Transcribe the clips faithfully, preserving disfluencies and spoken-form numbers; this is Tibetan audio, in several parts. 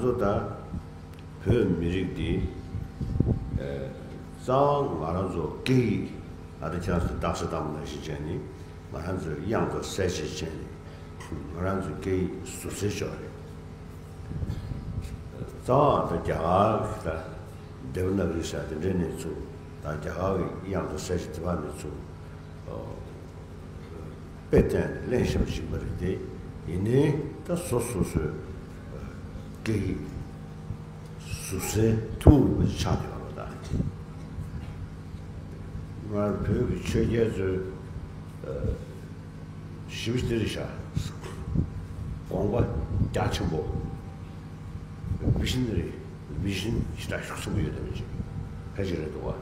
ཚོ་དང་བོད་མི་རིགས་འདི་ཨ་རྩ་བ་ང་རང་ཚོ་སྐད་ཡིག་ཨ་ད་ཁྱེད་རང་ཚོ་རྟགས་གསལ་བཏང་བ་ནང་བཞིན་བྱས་ནས་ང་རང་ཚོའི་དབྱངས་དང་གསལ་བྱེད་བྱས་ནས་ང་རང་ཚོའི་སྐད་ཡིག་ཟུར་བཟའ་བྱས་རེད། རྩ་བ་ད་རྒྱ་གར་གྱི་ད་དེ་བ་ན་གི་ས་དེ་འདྲའི་གནས་ཚུལ་ད་རྒྱ་གར་གྱི་དབྱངས་དང་གསལ་བྱེད་དེ་བ་ནས་ཚུར་དཔེ་བསྟན་ནས་གླེང་བཞིན་པ་ཞིག་པ་རེད་དེ། ཡིན་ནའི་ད་སོ་སོ་སོའི་སྐད་ཡིག་ཟུར་བཟའ་ཐུབ་པ་ཆགས་ཡོད་པ་དང་། སྔར་བོད་ཀྱི་ཆོས་རྒྱལ་ཚོའི་ཞིབ་ཏུ་རེད་ཤག་དགོངས་པ་རྒྱ་ཆེན་པོ། བི་ཤན་རེད། བི་ཤན་ཞེ་དྲག་ཤུགས་ཆེན་པོ་ཡོད་དམ་ཅིག་ཕལ་ཆེར་རེད་འདུག་བ།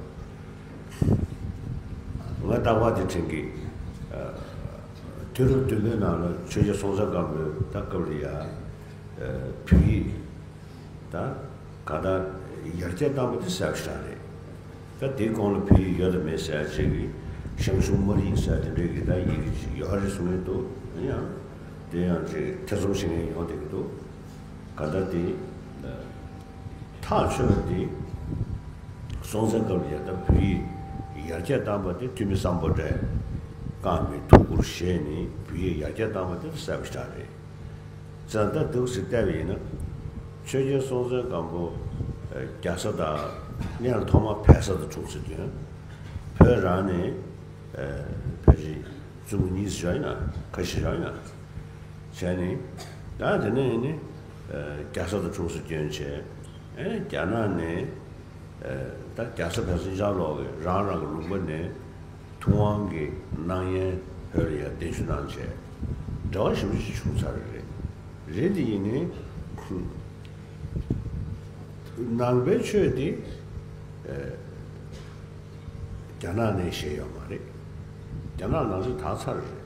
ང་རྟག་པར་དེ་དྲན་གི། དུས་རབས་བདུན་པའི་ནང་ལ་ཆོས་རྒྱལ་སྲོང་བཙན་སྒམ་པོའི་ད་སྐབས་ལ་ཡ་བོད་ཡིག་ད་ག་ད་ཡར་རྒྱས་བཏང་བ་དེ་གསལ་པོ་ཞིག་རེད། ད་དེའི་གོང་ལ་བོད་ཡིག་ཡོད་དམ་མེད་ཟེར་ཡ་ཅིག་གི་ཞང་ཞུང་སྨར་ཡིག་ཟེར་དེ་འདྲའི་གི་ད་ཡི་གེ་ཅིག་ཡོད་རེད་གསུང་གི་འདུག་ཡང་དེ་ཡང་ཅིག་ཐེ་ཚོམ་བྱེད་མཁན་ཡོང་བསྡད་ཀྱི་འདུག་ག་ད་དེ་ཐག་ཆོད་པ་དེ་སྲོང་བཙན་སྐབས་ལ་ཡ་ད་བོད་ཡིག་ཡར་རྒྱས་བཏང་བ་དེ་ཐོན་མི་སམ་བྷོ་ཊས་བཀང་བའི་ཐུགས་ཁུར་བཞེས་ནས་བོད་ཡིག་ཡར་རྒྱས་བཏང་བ་དེ་གསལ་པོ་ཞིག་རེད། བཙན་ད་འདུག་སེ་བལྟས་པ་ཡིན་ན། ཆོས་རྒྱལ་སྲོང་བཙན་སྒམ་པོ་རྒྱ་བཟའ་དང་སྔོན་ལ་ཐོག་མར་བལ་བཟའ་དང་འཁྲུངས་ཟེར་དུས། བོད་རང་ནས་ཕལ་ཆེར་བཙུན་མོ་གཉིས་ཤིག་ཡོད་ན་ཁ་ཤས་ཡོད་ན། བྱས་ནས་ད་དེ་ནས་ནི་རྒྱ་བཟའ་དང་འཁྲུངས་ཟེར་དུས་བྱས། ཨེ་རྒྱ་ནག་ནས་ད་རྒྱ་བཟའ་བལ་བཟའ་ལྗང་ལོག་གིས་རང་རང་གི་ལུང་པ་ནས། ཐུབ་དབང་གི་གནང་ཡན་བོད་ལ་ཡང་གདན་ཞུ་གནང་བྱས། འབྲེལ་བ་ཞེ་པོ་ཅིག་བྱུང་ཚར་རེད། རེད་དེ་ཡིན་ནའི། ནང་པའི་ཆོས་དེ་རྒྱ་ནག་ནས་བཤད་ཡོད་མ་རེད། རྒྱ་ནག་ནང་ཆོས་དར་ཚར་རེད།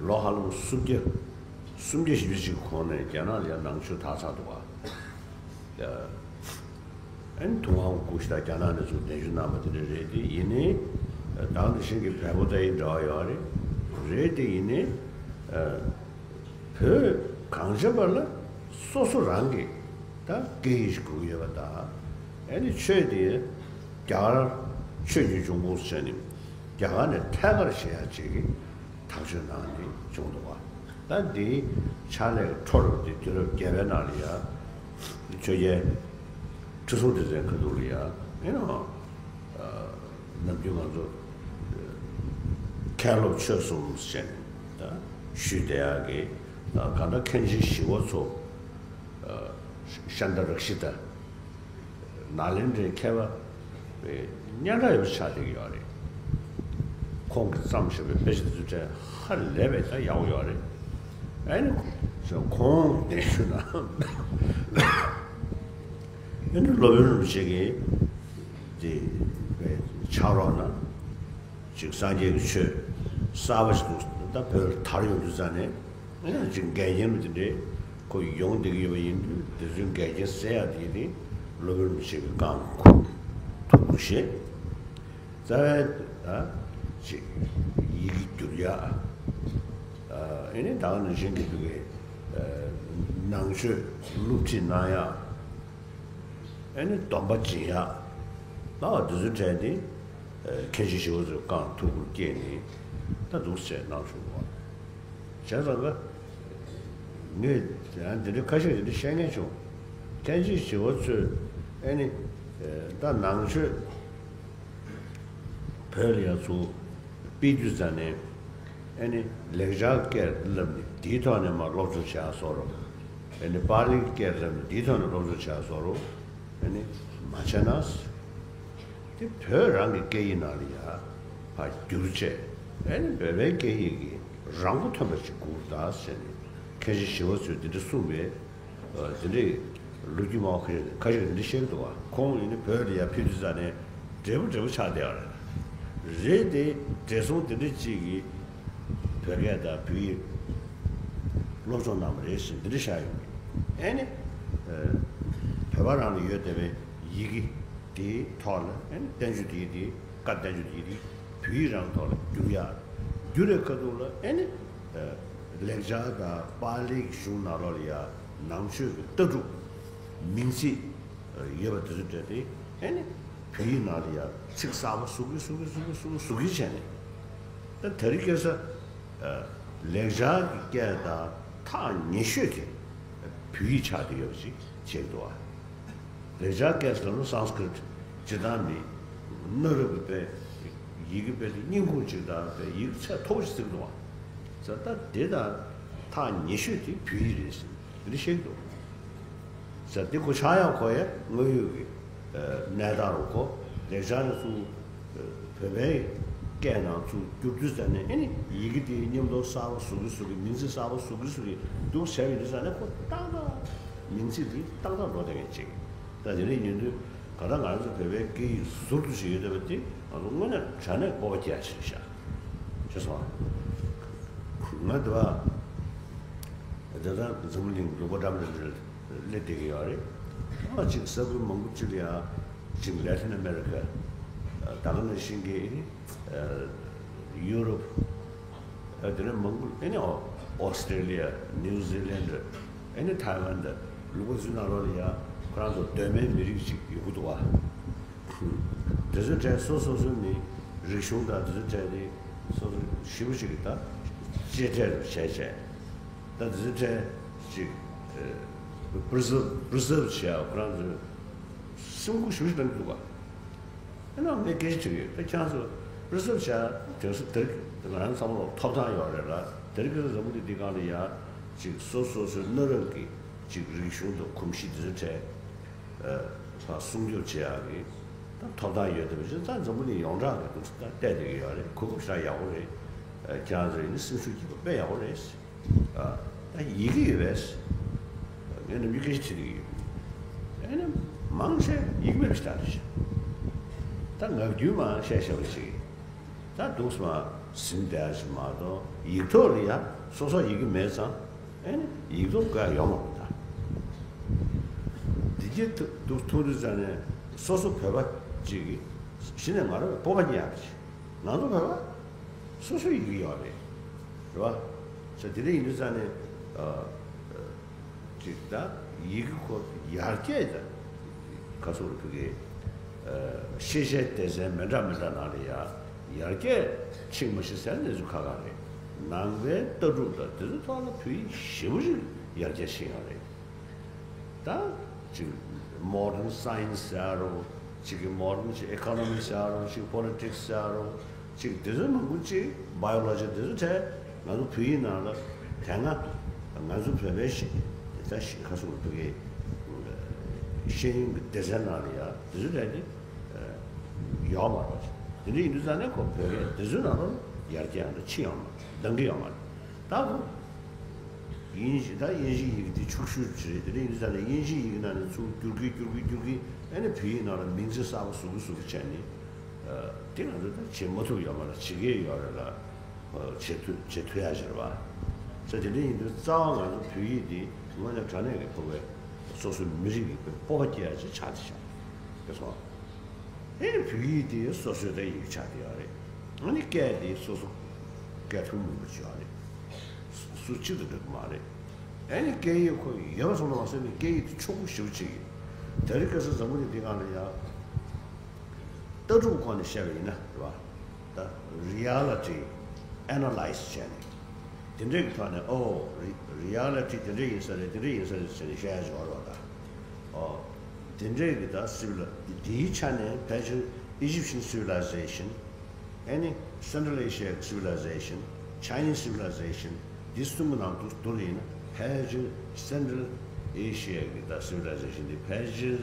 ལོ་ཧ་ལམ་སུམ་བརྒྱ། སུམ་བརྒྱ་བཞི་བཅུ་ཞིག་གི་གོང་ནས་རྒྱ་ནག་ལ་ཡང་ནང་ཆོས་དར་ཚར་འདུག་བ། ཨ་ནི་ཐུབ་དབང་སྐུ་ཞབས་རྒྱ་ནག་ནས་ཚུར་གདན་ཞུ་གནང་བ་དེ་འདྲ་རེད་དེ་ཡིན་ནའི། ད་ནི་ཤིང་གི་བལ་པོ་ད་ཡིན་འདྲ་བ་ཡོད་རེད། རེད་དེ་ཡིན་ནའི། བོད་གངས་ཅན་པ་ལ་སོ་སོ་རང་གི་ད་སྐད་ཡིག་ཞིག་དགོས་ཀྱི་ཡོད་པ་དང་། ཨ་ནི་ཆོས་དེ་རྒྱ་གར་ཆོས་བརྒྱུད་འབྱུང་ཁུངས་སུ་བྱས་ནས་རྒྱ་གར་ནས་ཐད་ཀར་བཤད་ཡ་བྱེད་ཀྱི། ཐག་གཅོད་གནང་ནས་བྱུང་འདུག་བ། ད་འདིའི་ཕྱག་ལས་འཕྲོ་རབ་དེ་དུས་རབས་བརྒྱད་པའི་ནང་ལ་ཡ། ཆོས་རྒྱལ་ཁྲི་སྲོང་ལྡེ་བཙན་ཁ་ཐུག་ལ་ཡ། ཨེ་ནོ། ནམ་རྒྱུན་ང་ཚོ་མཁན་སློབ་ཆོས་གསུམ་ཟེར་ནས་ད་ཞུས་བསྡད་ཡག་གི། གང་ལྟར་མཁན་ཆེན་ཞི་བ་འཚོ། ཤཱནྟ་རཀྵི་ཏ། ནཱ་ལེནྡྲའི་མཁས་པ་སྙན་གྲགས་ཡོད་པ་ཆགས་བསྡད་ཀྱི་ཡོད་རེད། ཁོང་གིས་བརྩམས་བཞག་པའི་དཔེ་ཆ་དེ་ཚོ་ཧ་ལས་པའི་ད་ཡག་པོ་ཡོད་རེད། ཨ་ནི་ཁོང་གདན་ཞུ་གནང་། ཨ་ནི་སློབ་དཔོན་རིན་པོ་ཆེ་གིས་དེ་ཕྱག་རོགས་གནང་། ཅིག་སངས་རྒྱས་ཀྱི་ཆོས་གསར་པ་ཞིག་འདུག་ད་བོད་ལ་དར་ཡོང་དུས་ཙང་ནས། ཨ་ནི་ཅིག་འགལ་རྐྱེན་དེ་འདྲས་ཁོ་ཡོང་བསྡད་ཀྱི་ཡོད་པ་ཡིན་དུས་དེ་ཚོའི་འགལ་རྐྱེན་སེལ་ཡག་དེ་ཡིན་དུས་སློབ་དཔོན་རིན་པོ་ཆེ་གིས་བཀའ་ཁུར་ཐུགས་ཁུར་བཞེས། རྩ་བའི་ད་ཅིག་ཡི་གེ་བསྒྱུར་ཡག་ཨ་ནི་ད་ག་ནང་བཞིན་གྱི་དུས་ཀྱི་ནང་ཆོས་སློབ་ཁྲིད་གནང་ཡག་ཨ་ནི་སྡོམ་པ་སྦྱིན་ཡག་ལ་འདི་ཚོའི་གྲས་དེ་མཁན་ཆེན་ཞི་བ་འཚོས་བཀའ་ཐུགས་ཁུར་བསྐྱེད་ནས་ད་འདུག་སེ་གནང་བྱུང་བ། བྱས་ཙང་ཀ་ངས་ཡང་འདི་འདྲའི་ཁ་ཤས་འདི་འདྲ་བཤད་མཁན་བྱུང་། མཁན་ཆེན་ཞི་བ་འཚོས་ཨ་ནི་ད་ནང་ཆོས་བོད་ལ་ཡ་ཚུར་སྤེལ་དུས་ཙ་ནས། ཨ་ནི་ལེགས་སྦྱར་སྐད་བསླབས་ནས་དེའི་ཐོག་ནས་མར་སློབ་སྦྱོང་བྱེད་ཡག་བཟོ་རོགས། ཨ་ནི་པཱ་ལིའི་སྐད་བསླབས་ནས་དེའི་ཐོག་ནས་སློབ་སྦྱོང་བྱེད་ཡག་བཟོ་རོགས། ཨ་ནི་མ་བྱས་ན། དེ་བོད་རང་གི་སྐད་ཡིག་ནང་ལ་ཡ་ཕར་བསྒྱུར་བྱས། ཨ་ནི་བོད་པའི་སྐད་ཡིག་གི་རང་མགོ་ཐོན་པ་ཞིག་དགོས་ད་ཟེར་ནས་མཁན་ཆེན་ཞི་བ་འཚོས་འདི་འདྲ་གསུངས་པས། ཨ་དེ་འདྲའི་ལོ་རྒྱུས་མང་པོ་ཁ་ཤས་ཁ་ཤས་འདི་འདྲ་བཤད་འདུག་བ། ཁོང་ཡིན་ན་བོད་ལ་ཡར་ཕེབས་དུས་ཙ་ནས་བགྲེས་པོ་བགྲེས་པོ་ཆགས་བསྡད་པ་རེད། རེད་དེ་བགྲེས་སོང་དེ་འདྲ་གཅིག་གིས་བོད་སྐད་དང་བོད་ཡིག་སློབ་སྦྱོང་གནང་བ་རེད་ཟེར་འདི་འདྲ་བཤད་ཡོང་གི། ཨ་ནི་ཨ་བོད་པ་རང་ལ་ཡོད་བསྡད་པའི་ཡི་གེ་དེའི་ཐོག་ལ་ཨ་ནི་བསྟན་བཅོས་དེའི་དེ། བཀའ་བསྟན་བཅོས་དེ་རིགས་བོད་ཡིག་རང་ཐོག་ལ་བསྒྱུར་ཡག་བསྒྱུར་བའི་ཁ་ཐུག་ལ་ཨ་ནི་ལེགས་སྦྱར་དང་པཱ་ལིའི་གཞུང་ནང་ལོགས་ལ་ཡ་ནང་ཆོས་ཀྱི་ལྟ་གྲུབ་ མིང་ཚིག་ཡོད་པ་དེ་ཚོ་སྤྲད་དེ། ཨེ་ནི་བོད་ཡིག་ནང་ལ་ཡང་ཚིག་གསར་པ་བཟོ་གི་བཟོ་གི་བཟོ་གི་བཟོ་གི་བཟོ་གི་བྱས་ནས། ད་དེ་རིང་ཁ་སང་ལེགས་སྦྱར་གྱི་སྐད་དང་ཐག་ཉེ་ཤོས་དེ་བོད་ཡིག་ཆགས་བསྡད་ཡོད་པ་ཞིག་བྱེད་འདུག་བ། ལེགས་སྦྱར་སྐད་ཟེར་ན་སཾ་སྐྲྀཏ་སྤྱིར་བཏང་མི་གནའ་རབས་ཀྱི་དཔེ་ཡི་གེ་དཔེ་དེ་སྙིང་ཁུང་ཅིག་དང་དཔེ་ཡི་གེ་ཚད་མཐོ་པོ་ཞིག་བརྩི་གི་འདུག་བ། ཟེར་ད་དེ་དང་ཐག་ཉེ་ཤོས་དེ་བོད་ཡིག་རེད་ཟེར་དེ་འདྲ་བཤད་ཀྱི་འདུག་ཟེར་དེ་གོ་ཆག་ཡང་གོ་ཡ་དངོས་ཡོད་ཀྱི་གནས་སྟངས་རུ་གོ། ལེགས་སྦྱར་ནས་ཚུར་བོད་པའི་སྐད་ནང་ཚུར་བསྒྱུར་དུས་ཙམ་ནས་ཨེ་ནི་ཡི་གེ་དེའི་མཉམ་དུ་གསར་པ་བཟོ་གི་བཟོ་གི་མིང་ཚིག་གསར་པ་བཟོ་གི་བཟོ་གི་འདུག་བྱས་པའི་དུས་ཙམ་ནས་ཁོ་ཏག་ཏག་མིང་ཚིག་དེ་ཏག་ཏག་འགྲོ་བསྡད་མཁན་ཅིག་ད་དེ་འདྲ་ཡིན་དུས་ག་ད་ང་རང་ཚོ་བོད་པའི་སྐད་ཡིག་ཟུར་དུ་ཞིག་ཡོད་བསྡད་པ་དེ་ང་ཚོ་དངོས་གནས་དྲང་གནས་སྤོབས་པ་སྐྱེ་ཡ་ཞིག་རེད་ཤག་ཤེས་སོང་། ང་འདི་བ་དེ་ལྟར་འཛམ་བུ་གླིང་ལུང་པ་འདྲ་མི་འདྲ་འདྲ་སླེབས་བསྡད་ཀྱི་ཡོད་རེད། ཨ་ཅིག་ས་ཁུལ་མང་པོ་ཅིག་ལ་ཡང་ཅིག་ལེ་ཐིན་ཨ་མེ་རི་ཁ། ད་ག་ནང་བཞིན་གྱི་ཡུ་རོབ། དེ་ནས་མང་པོ་ཨེ་ནི་ཨོ་སི་ཀྲེ་ལི་ཡ། ནིའུ་ཛི་ལན། ཨེ་ནི་ཐའེ་ཝན་དང་ལུང་པ་ཚོའི་ནང་ལོགས་ལ་ཡང་ཁོ་རང་ཚོ་གདོད་མའི་མི་རིགས་ཅིག་ཡོད་ཀྱི་འདུག་བ། དེ་ཚོའི་གྲས་སོ་སོ་སོའི་མི་རིག་གཞུང་དང་དེ་ཚོའི་གྲས་དེ་སོ་སོ་ཞེ་པོ་ཅིག་གིས་ད་གཅེས་སྤྲས་རུ་བྱས་བྱས། ད་དེ་ཚོའི་གྲས་ཅིག་པི་རི་སརབ་པི་རི་སརབ་བྱས་ཁོ་རང་ཚོས་སེམས་ཁུར་ཞེ་པོ་ཅིག་བཏང་གི་འདུག་ག་ཨ་ནི་ངས་སྐད་ཆ་དྲིས་ཡོད། ད་ཁྱེད་རང་ཚོ་པི་རི་སརབ་བྱས་དེང་སང་དེ་རིང་ང་རང་ཚང་མ་ལ་ཐོབ་ཐང་ཡོད་རེད་ལ། དེ་རིང་ཁ་སང་འཛམ་བུ་གླིང་འདི་སྒང་ལ་ཡ་ཅིག་སོ་སོ་སོའི་གནའ་རབས་ཀྱི་ཅིག་རིག་གཞུང་དང་གོམས་གཤིས་དེ་ཚོའི་གྲས། ཕར་སྲུང་སྐྱོབ་བྱེད་ཡག་གི་ད་ཐོབ་ཐང་ཡོད་བསྡད་པ་ཞིག་ད་འཛམ་བུ་གླིང་ཡོངས་གྲགས་ཀྱི་འདུག་ད་བལྟས་བསྡད་ཀྱི་ཡོད་རེད། གོ་སྐབས་ཞེ་དྲག་ཡག་པོ་རེད། ཁྱེད་རང་ཚོ་ཡིན་ན་སེམས་ཤུགས་སྐྱེད་པ་དཔེ་ཡག་པོ་རེད། ད་ཡི་གེ་ཡོད་པས། ངས་ནམ་རྒྱུན་སྐད་ཆ་དྲིས་ཀྱི་ཡོད། ཨེ་ནི་མང་ཆེ་ཡིག་མེད་པ་ཞིག་ད་རེད། ད་ངག་རྒྱུན་མ་བཤད་བཤད་པ་ཞིག་ད་འདུག་སེ་མར་ཟིན་བསྡད་ཡ་ཞིག་མ་གཏོགས་ཡིག་ཐོག་ལ་ཡ་སོ་སོ་ཡི་གེ་མེད་ཙང་ཨེ་ནི་ཡིག་ཐོག་བཀོད་ཡ་ཡོད་མ་རེད་ད། འདི་གྱི་ཐུགས་ཐུགས་འདུན་ཙང་ནས་སོ་སོ་བོད་པ་ཅིག་གིས་གཞི་ནས་ང་རང་ལ་སྤོབས་པ་རྙེད་ཡ་རེད། ང་ཚོ་བོད་པ་སོ་སོའི་ཡི་གེ་ཡོད་རེད། རེད་བ། ས་དེ་འདྲ་ཡིན་དུས་ཙང་ནས་ཨ། ཅིག་ད་ཡི་གེ་ཁོ་ཡར་རྒྱས་ད་ག་ཚོད་རེད་ཕ་གི། ཤེས་བྱའི་སྡེ་ཚན་མི་འདྲ་མི་འདྲ་ནང་ལ་ཡ་ཡར་རྒྱས་ཕྱིན་མ་ཤེས་ཟེར་གནས་ཚུལ་ཁག་ཁག་རེད། ནང་པའི་ལྟ་གྲུབ་དང་དེ་ཚོ་ཐོག་ལ་བོད་ཡིག་ཞེ་པོ་ཅིག་ཡར་རྒྱས་ཕྱིན་ཡོད་རེད། ད་ཅིག་modern science ཟེར་རོ། ཅིག་གི་modern ཅིག་economy ཟེར་རོ། ཅིག་politics ཟེར་རོ། ཅིག་དེ་ཚོ་མང་པོ་ཅིག་biology དེ་ཚོ་གྲས་ང་ཚོ་བོད་ཡིག་ནང་ལ་དེ་སྔ་ང་ཚོ་བོད་པའི་ཤེས་ད་ཤེས་ཁ་སོང་བོད་ཀྱི་ཤེས་ཡོན་གྱི་སྡེ་ཚན་ནང་ལ་ཡ་དེ་ཚོ་གྲས་དེ་ཡོད་མ་རེད། དེ་འདྲ་ཡིན་དུས་ཙང་ནས་ཁོ་བོད་སྐད་དེ་ཚོའི་ནང་ལ་ཡར་རྒྱས་ཡང་ད་ཕྱིན་ཡོད་མ་རེད། འདང་གི་ཡོད་མ་རེད། ད་ཁོ་དབྱིན་ཇི་ད་དབྱིན་ཇི་ཡི་གེ་དེ་ཕྱུག་ཤོས་ཅིག་རེད། དེ་འདྲ་ཡིན་དུས་ཙང་ནས་དབྱིན་ཇི་ཡི་གེ་ནང་ནས་ཚུར་བསྒྱུར་གི་བསྒྱུར་གི་བསྒྱུར་གི་ཨ་ནི་བོད་ཡིག་ནང་ལ་མིང་ཚིག་གསར་པ་བཟོ་གི་བཟོ་གི་བྱས་ནས། དེ་ང་ཚོ་ད་བྱེད་མ་ཐུབ་ཡོད་མ་རེད། བྱེད་ཀྱི་ཡོད་རེད་ལ། བྱེད་ཐུབ་བྱེད་ཐུབ་ཡ་ཞིག་རེད་བ། ས་དེ་འདྲ་ཡིན་དུས་རྩ་བ་ང་ཚོ་བོད་ཡིག་འདི་དངོས་གནས་དྲང་གནས་ཀྱི་ཕོ་བའི་སོ་སོའི་མི་རིགས་ཀྱི་སྤོབས་པ་སྐྱེ་ཡ་ཅིག་ཆགས་ཏེ་ཤག་དེ་སོང་། ཨེ་ནི་བོད་ཡིག་དེ་སོ་སོའི་རེ་ཡིག་ཆགས་བསྡད་ཡོད་རེད། ཨ་ནི་སྐད་དེ་སོ་སོ་སྐད་ཐུང་མང་པོ་ཅིག་ཡོད་རེད། སུ་གཅིག་ཏུ་འགྲིག་གི་མ་རེད། ཨ་ནི་སྐད་ཡིག་ཁོ་ཡོད་པ་སོང་ཙང་མ་ཟད་ནི་སྐད་ཡིག་དེ་ཕྱུག་པོ་ཞེ་པོ་ཅིག་ཡོད། དེ་རིང་ཁ་སང་འཛམ་བུ་གླིང་འདི་སྒང་ལ་ཡ་ལྟ་གྲུབ་སྐོར་ནས་བཤད་པ་ཡིན་ན་རེད་བ། ད་reality analyze བྱས་ནས་དེ་འདྲའི་གི་ཐོག་ནས་ཨོ་རི་reality དེ་འདྲ་ཡིན་ས་རེད། དེ་འདྲ་ཡིན་ས་རེད་ཟེར་ནས་བཤད་ཡ་ཅིག་ཡོད་རེད་བ། ད་ཨོ་དེ་འདྲའི་གི་ད་civil དེའི་ཆ་ནས་ཕལ་ཆེར་Egyptian civilization ཨ་ནི་Central Asia civilization, Chinese civilization འདི་གསུམ་གི་ནང་དུ་བསྡུར་ཡིན་ན་ཕལ་ཆེར་Central Asia གི་ད་civilization འདི་ཕལ་ཆེར་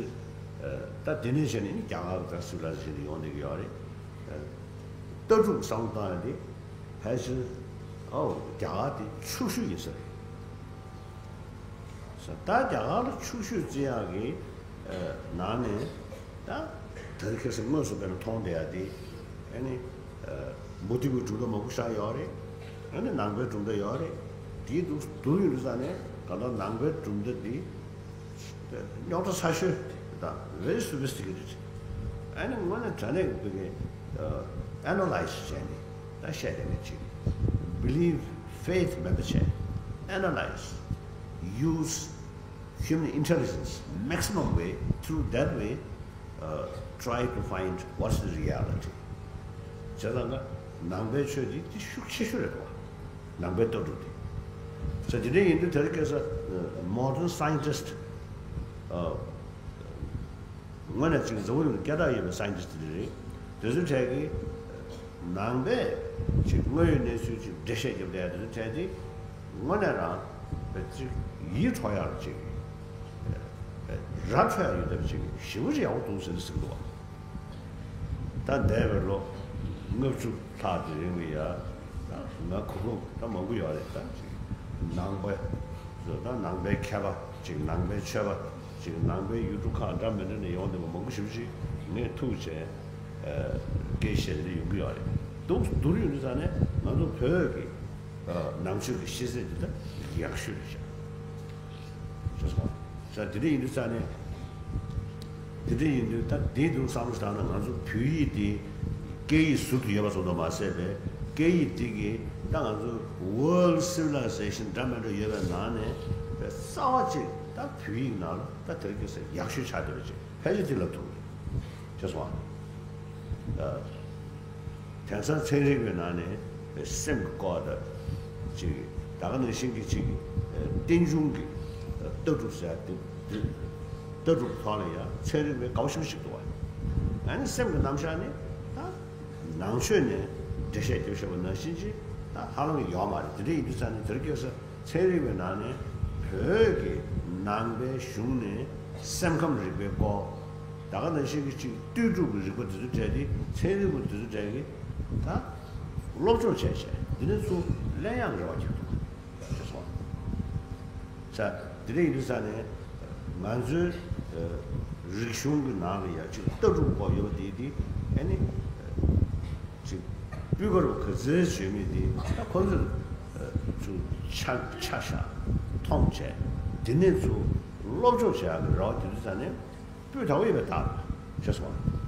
ད་དེ་ནས་བྱས་ནས་ནི་རྒྱ་གར་གི་ད་civilization འདི་ཡོང་བསྡད་ཀྱི་ཡོད་རེད། ལྟ་གྲུབ་བསམ་བློ་བཏང་ཡ་དེ་ཕལ་ཆེར་ཨོ་རྒྱ་གར་དེ་ཕྱུག་ཤོས་ཡིན་ས་རེད། ད་རྒྱ་གར་ལ་ཕྱུག་ཤོས་བརྩི་ཡག་གི་ནང་ནས་ད་དེ་རིང་ཁ་སང་དངོས་སུ་དཔེར་ན་མཐོང་བསྡད་ཡ་དེ་ཨ་ནི་མུ་སྟེགས་པའི་གྲུབ་མཐའ་མང་པོ་ཞིག་ཡོད་རེད། ཨ་ནི་ནང་པའི་གྲུབ་མཐའ་ཡོད་རེད། དེའི་འདུག་འདུག་ཡོང་དུས་ཙང་ནས་ད་ལྟ་ནང་པའི་གྲུབ་མཐའ་འདི་རྙོག་དྲ་ཚ་ཤོས་དང་very sophisticated ཨ་ནི་དངོས་གནས་དྲང་གནས་ཀྱི་ཨ་ནི་ཨ་ན་ལའི་སི་བྱས་ནས་ད་བཤད་བསྡད་མཁན་ཅིག believe faith མེད་པ་བྱས། Analyze, use human intelligence maximum way, through that way, uh, try to find what's the reality. བྱས་ཙང་ང་ནང་པའི་ཆོས་འདི་དེ་ཤུགས་ཆེ་ཤོས་རེད་དོ། ནང་པའི་ལྟ་གྲུབ་དེ། ས་དེ་འདྲ་ཡིན་དུས་དེར་སྐད་ས་modern scientist, uh, དངོས་གནས་ཅིག་འཛམ་བུ་གླིང་སྐད་གྲགས་ཡོད་པའི་scientist དེ་རེད། དེ་ཚོའི་གྲས་ཀྱིས་ནང་པས་ཅིག་དངོས་ཡོད་གནས་ཚུལ་ཅིག་འགྲེལ་བཤད་རྒྱབ་བསྡད་དེ་ཚོའི་གྲས་དེ་དངོས་གནས་རང་བས་ཅིག་ཡིད་འཕྲོག་ཡག་ཅིག་ར་འཕྲོད་ཡག་ཡོད་བསྡད་པ་ཅིག་ཞེ་པོ་ཅིག་ཡག་པོ་འདུག་ཟེར་ནས་གསུངས་འདུག་བ། ད་འདས་པའི་ལོ་ལྔ་བཅུ་ལྷག་གི་རིང་ལ་ཡ། ང་གོ་སྐབས་ད་མང་པོ་ཡོད་རེད། ད་ཅིག་ནང་པ་ད་ནང་པའི་མཁས་པ་ཅིག་ནང་པའི་ཆོས་པ་ཅིག་ནང་པའི་ཡུལ་གྲུ་ཁག་འདྲ་མི་འདྲ་ནས་ཡོང་བསྡད་པ་མང་པོ་ཞེ་པོ་ཅིག་ངས་ཐུག་བྱས་སྐད་བཤད་འདི་ཡོང་གི་ཡོད་རེད། འདུག་འདུག་ཡོང་དུས་ཙང་ནས་ང་ཚོ་བོད་ཀྱི་ནང་ཆོས་ཀྱི་ཤེས་ཚད་འདི་ད་ཡག་ཤོས་རེད་ཤག་ཤེས་སོང་། ས་དེ་འདྲ་ཡིན་དུས་ས་ནས། དེ་འདྲ་ཡིན་དུས་ད་དེ་འདུག་བསམ་བློ་བཏང་ན་ང་ཚོ་བོད་ཡིག་དེ་སྐད་ཡིག་ཟུར་དུ་ཡོད་པ་ཙམ་དུ་མ་ཟད་པའི་སྐད་ཡིག་དེ་གིས་ད་ང་ཚོ་world civilization འདྲ་མི་འདྲ་ཡོད་པའི་ནང་ནས་རྩ་བ་གཅིག་ད་བོད་ཡིག་ནང་ལ་ད་དེ་རིང་ཁ་སང་ཡག་ཤོས་ཆགས་བསྡད་པ་ཅིག་ཕལ་ཆེར་དེ་ལབ་ཐུབ་རེད། ཤེས་སོང་ཨ། དེང་སང་ཚན་རིག་པའི་ནང་ནས་སེམས་ཀྱི་སྐོར་དང་ཅིག་ད་ག་ནང་བཞིན་གྱི་ཅིག་རྟེན་འབྱུང་གི་ལྟ་གྲུབ་ཟེར་ཡ་དེ་དེ་ལྟ་གྲུབ་ཐོག་ལ་ཡང་ཚན་རིག་པས་དགའ་པོ་ཞེ་པོ་ཞིག་འདུག་བ། ཨ་ནི་སེམས་ཀྱི་རྣམ་གཞག་ནི་ད་ནང་ཆོས་ནས་འགྲེལ་བཤད་རྒྱབ་བཞག་པ་ནང་བཞིན་ཅིག་ད་ཧ་ལམ་ཡོད་མ་རེད། དེ་འདྲ་ཡིན་དུས་ཙང་ནས་དེར་སྐྱེས་ས། ཚན་རིག་པའི་ནང་ནས་བོད་ཀྱི་ནང་པའི་གཞུང་ནས་སེམས་ཁམས་རིག་པའི་སྐོར། ད་ག་ནང་བཞིན་གྱི་ཅིག་ལྟོས་གྲུབ་ཀྱི་རིག་པ་དེ་ཚོ་གྲས་དེ་ཚན་རིག་པ་དེ་ཚོ་གྲས་ཀྱིས་ད་སློབ་སྦྱོང་བྱས་བྱས་འདི་ནས་ཚུར་གླེང་ཡག་རེ་བ་རྒྱག་ཐུབ་ཅེས་སོང་། ས་དེ་འདྲ་ཡིན་དུས་ས་ནས་ང་ཚོའི་རིག་གཞུང་གི་ནང་ལ་ཡང་ཅིག་ལྟ་གྲུབ་སྐོར་ཡོད་པ་དེ་དེ་ཨ་ནི། ཅིག་སྤུས་ཀ་རུ་ག་ཚོད་བྱོས་མི་དེ་ད་ཁོ་ཚོས་ཚུར་ཆ་ཆ་བཞག་མཐོང་བྱས་དེ་ནས་ཚུར་སློབ་སྦྱོང་བྱེད་ཡག་གི་རེ་བ་དེ་ཚོ་ད་ནས་སྤུས་དག་པོ་ཡོད་པའི་རྟགས་རེད་ཤེས་སོང་